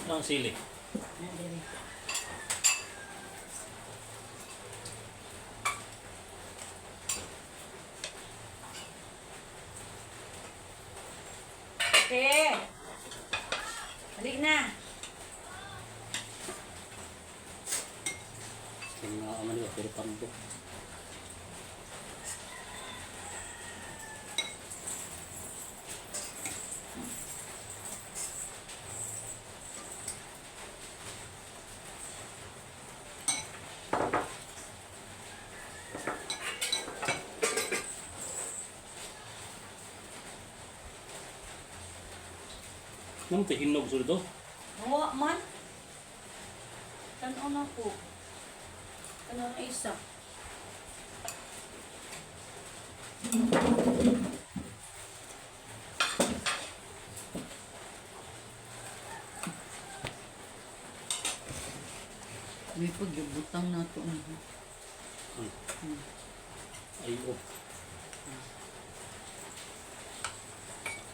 Ang sili. Na diri. Te. Halik na. Yung mga ano nila, pero pambo. Nang hinog sa dito? Wa man. Tanaw na ko. Tanaw na isa. May pagyubutang na ito. Ay, oh.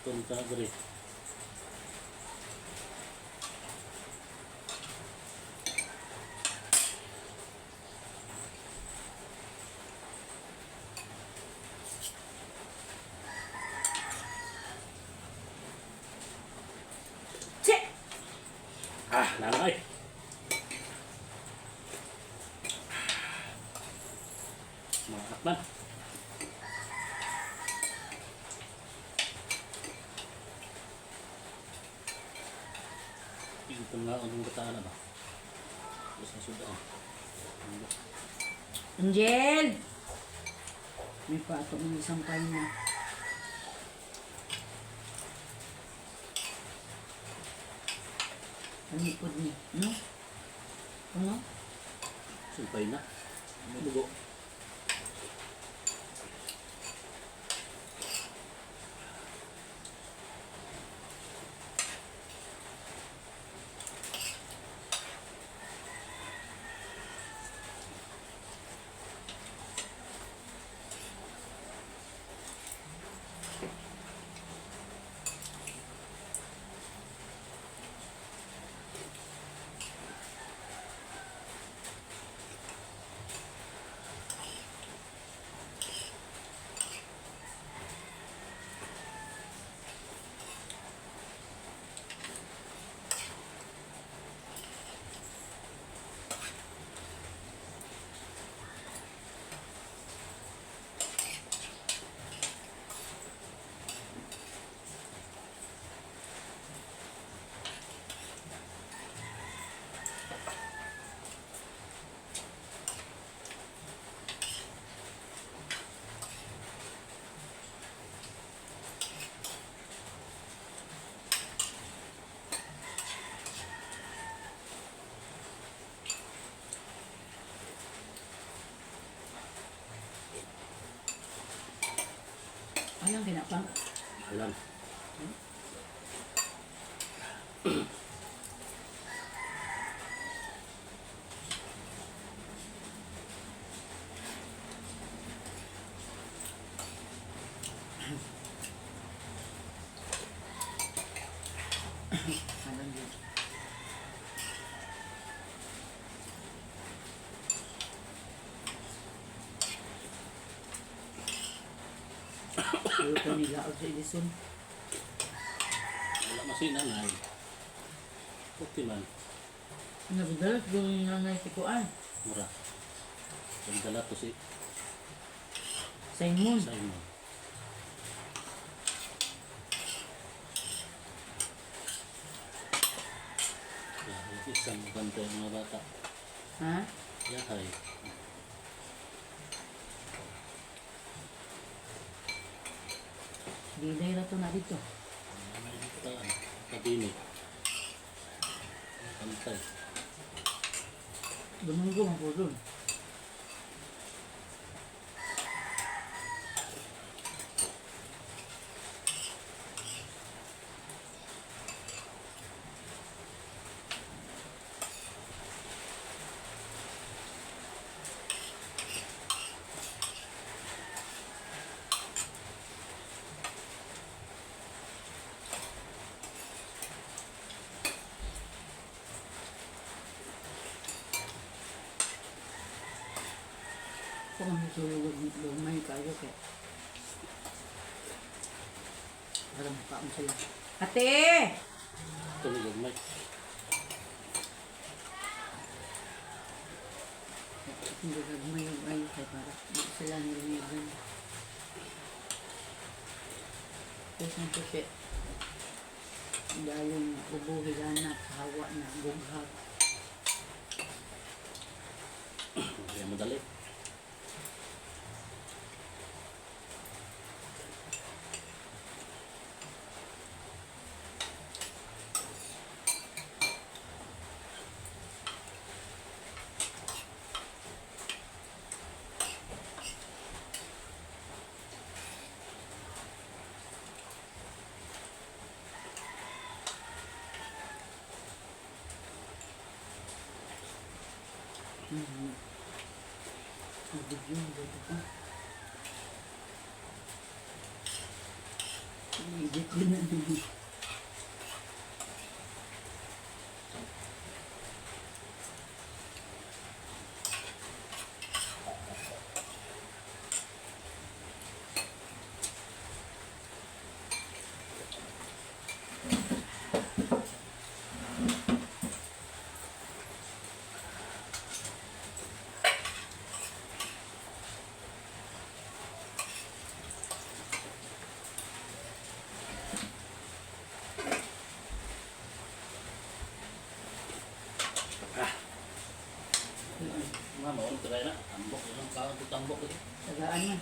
Sakto nita diri. Che! Ah, nanay. Mga akman. Ito nga ang kataan na ba? Basta sudan. Angel! May pato ng isang na. Ano po ni? No? Ano? Sumpay na. May dugo. Alam ginapang. Alam. Alam yun. Ayaw ko nila sa Edison. Wala masin nanay. Okay man. Nagdalat yung nanay si Kuan. Mura. Nagdala to si Simon. Simon. Yeah, isang bantay mga bata. Ha? Yahay. Dilay ra to na dito. May kataan. Kabini. Pantay. Domingo man po dun. man sulugod gamay kayo kay para makaon sila. Ate! Tulog may. Hindi gagmay yung ayo kay para di sila nilinigan. Tapos na po siya. Dahil ubo hilanap, hawa na, bughag. Kaya madali. Video, dito pa. Edit yun na. Mga maon try na. Tambok yun ang kaon to tambok eh. Tagaan na.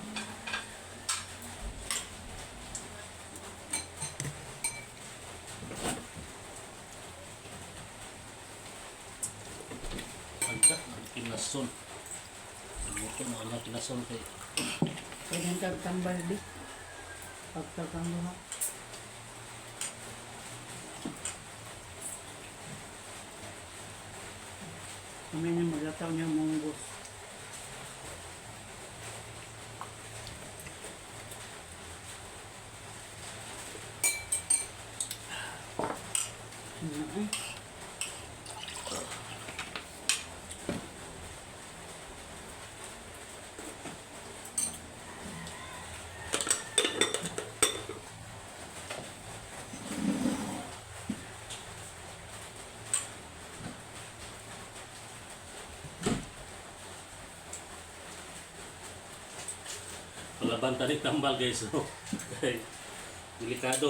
Agda, ang kinason. Ang buto na ang kinason kay Pwede ang tagtambal di. Pagtakambuha. Kami na maglataw niya munggos. Ano ay? Palaban tani tambal guys. So, kay delikado.